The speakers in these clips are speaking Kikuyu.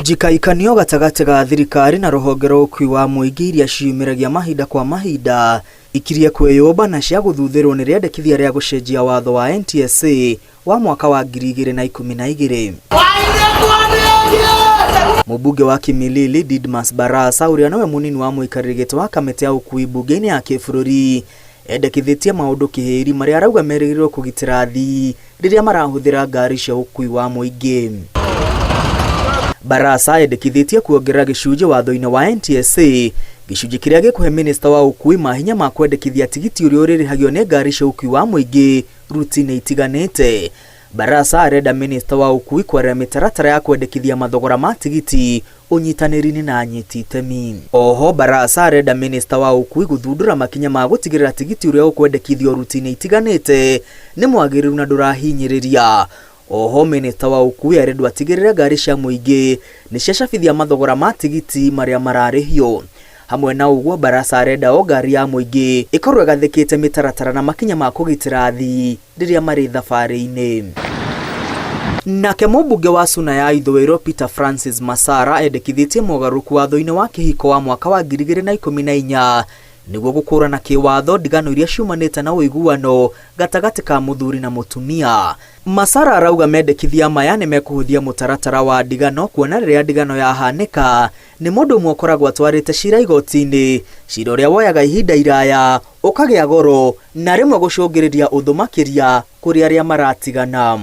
Njikaikanio gatagatĩ ga thirikari na rũhonge rwa ũkui wa mũingĩ iria ciĩyumĩragia mahinda kwa mahinda ikirie kwĩyũmba na cia gũthuthĩrwo nĩ rĩendekithia rĩa gũcenjia watho wa NTSA wa mwaka wa 2012. Mũmbunge wa Kimilili Didmas Barasa ũrĩa nĩwe mũnini wa mũikarĩri gĩtĩ wa kamĩtĩ ya ũkui mbunge-inĩ ya kĩbũrũri endekithĩtie maũndũ kĩhĩri marĩa arauga merĩgĩrĩirwo kũgitĩra athii rĩrĩa marahũthĩra ngari cia ũkui wa mũingĩ. Barasa endekithĩtie kuongerera gĩcunjĩ watho-inĩ wa NTSA gĩcunjĩ kĩrĩa gĩkũhe minista wa ũkui mahinya ma kwendekithia tigiti ũrĩa ũrĩrĩhagio nĩ ngari cia ũkui wa mũingĩ ruti-inĩ itiganĩte. Barasa arenda minista wa ũkui kwaria mĩtaratara ya kwendekithia mathogora ma tigiti ũnyitanĩri-inĩ na anyiti itemi. Oho Barasa arenda minista wa ũkui gũthundũra makinya ma gũtigĩrĩra tigiti ũrĩa ũkwendekithio ruti-inĩ itiganĩte nĩ mwagĩrĩru na ndũrahinyĩrĩria. Oho minista wa ũkui arendwo atigĩrĩre ngari cia mũingĩ nĩ ciacabithia mathogora ma tigiti marĩa mararĩhio. Hamwe na ũguo Barasa arenda o ngari ya mũingĩ ĩkorwo ĩgathĩkĩte mĩtaratara na makinya ma kũgitĩra athii rĩrĩa marĩ thabarĩ-inĩ. Nake mũmbunge wa Suna ya Ithũĩro Peter Francis Masara endekithĩtie mogarũrũku watho-inĩ wa kĩhiko wa mwaka wa 2014 nĩguo gũkũrana kĩwatho ndigano iria ciumanĩte na ũiguano gatagatĩ ka mũthuri na mũtumia. Masara arauga mendekithia maya nĩ mekũhũthia mũtaratara wa ndigano kuona rĩrĩa ndigano yahanĩka nĩ mũndũ ũmwe ũkoragwo atwarĩte cira igoti-inĩ, cira ũrĩa woyaga ihinda iraya, ũkagĩa goro na rĩmwe gũcũngĩrĩria ũthũ makĩria kũrĩ arĩa maratigana.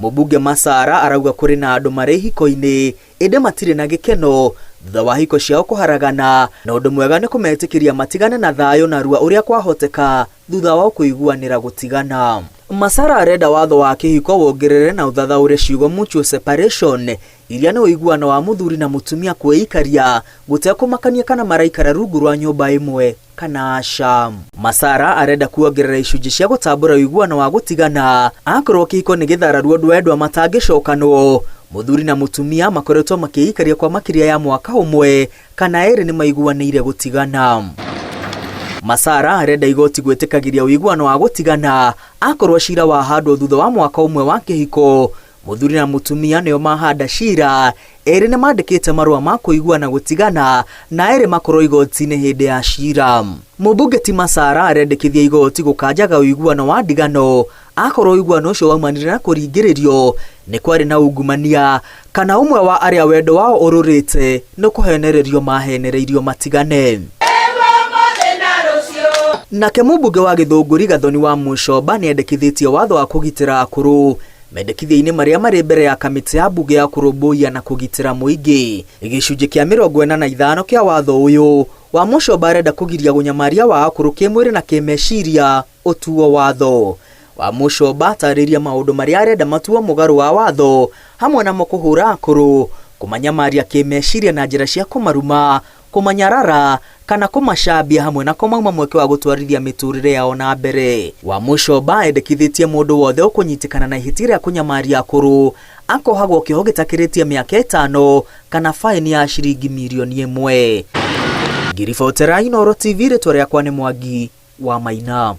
Mũmbunge Masara arauga kũrĩ na andũ marĩ ihiko-inĩ ĩndĩ matirĩ na gĩkeno thutha wa hiko ciao kũharagana na ũndũ mwega nĩ kũmetĩkĩria matigane na thayũ narua ũrĩa kwahoteka thutha wao kũiguanĩra gũtigana. Masara arenda watho wa kĩhiko wongerere na ũthathaũre ciugo mutual separation iria nĩ ũiguano wa mũthuri na mũtumia kwĩikaria gũtekũmakania kana maraikara rungu rwa nyũmba ĩmwe kana aca. Masara arenda kuongerera icunjĩ cia gũtambũra ũiguano wa gũtigana akorwo kĩhiko nĩ gĩthararu ũndũ endwa matangĩcokanwo. Mũthuri na mũtumia makoretwo makĩikaria kwa makĩria ya mwaka ũmwe kana erĩ nĩ maiguanĩire gũtigana. Masara arenda igoti gwĩtĩkagĩria ũiguano wa gũtigana akorwo cira wahandwo thutha wa mwaka ũmwe wa kĩhiko. Mũthuri na mũtumia nĩo mahanda cira, erĩ nĩ mandĩkĩte marũa ma kũiguana gũtigana na erĩ makorwo igoti-inĩ hĩndĩ ya cira. Mũmbunge ti Masara arendekithia igoti gũkanjaga ũiguano wa ndigano akorwo ũiguano ũcio waumanire na kũringĩrĩrio, nĩ kwarĩ na ungumania kana ũmwe wa arĩa wendo wao ũrũrĩte nĩ kũhenererio mahenereirio matigane. Nake mũmbunge wa Gĩthũngũri Gathoni wa Mũcomba nĩ endekithĩtie watho wa kũgitĩra akũrũ mendekithia-inĩ marĩa marĩ mbere ya kamĩtĩ ya mbunge ya kũrũmbũiya na kũgitĩra mũingĩ. Gĩcunjĩ kĩa 45 kĩa watho ũyũ wa Mũcomba arenda kũgiria ũnyamaria wa akũrũ kĩmwĩrĩ na kĩmeciria ũtuo watho. Wa Mũcomba atarĩirie maũndũ marĩa arenda matuo mũgarũ wa watho hamwe namo kũhũra akũrũ, kũmanyamaria kĩmeciria na njĩra cia kũmaruma, kũmanyarara kana kũmacambia hamwe na kũmauma mweke wa gũtwarithia mĩtũrĩre yao na mbere. Wa Mũcomba endekithĩtie mũndũ wothe ũkũnyitĩkana na ihĩtia rĩa kũnyamaria akũrũ akohagwo kĩoho gĩtakĩrĩtie mĩaka ĩtano kana faĩni ya ciringi mirioni ĩmwe. Ngĩribotera Inooro TV rĩtwa rĩakwa nĩ Mwangi wa Maina.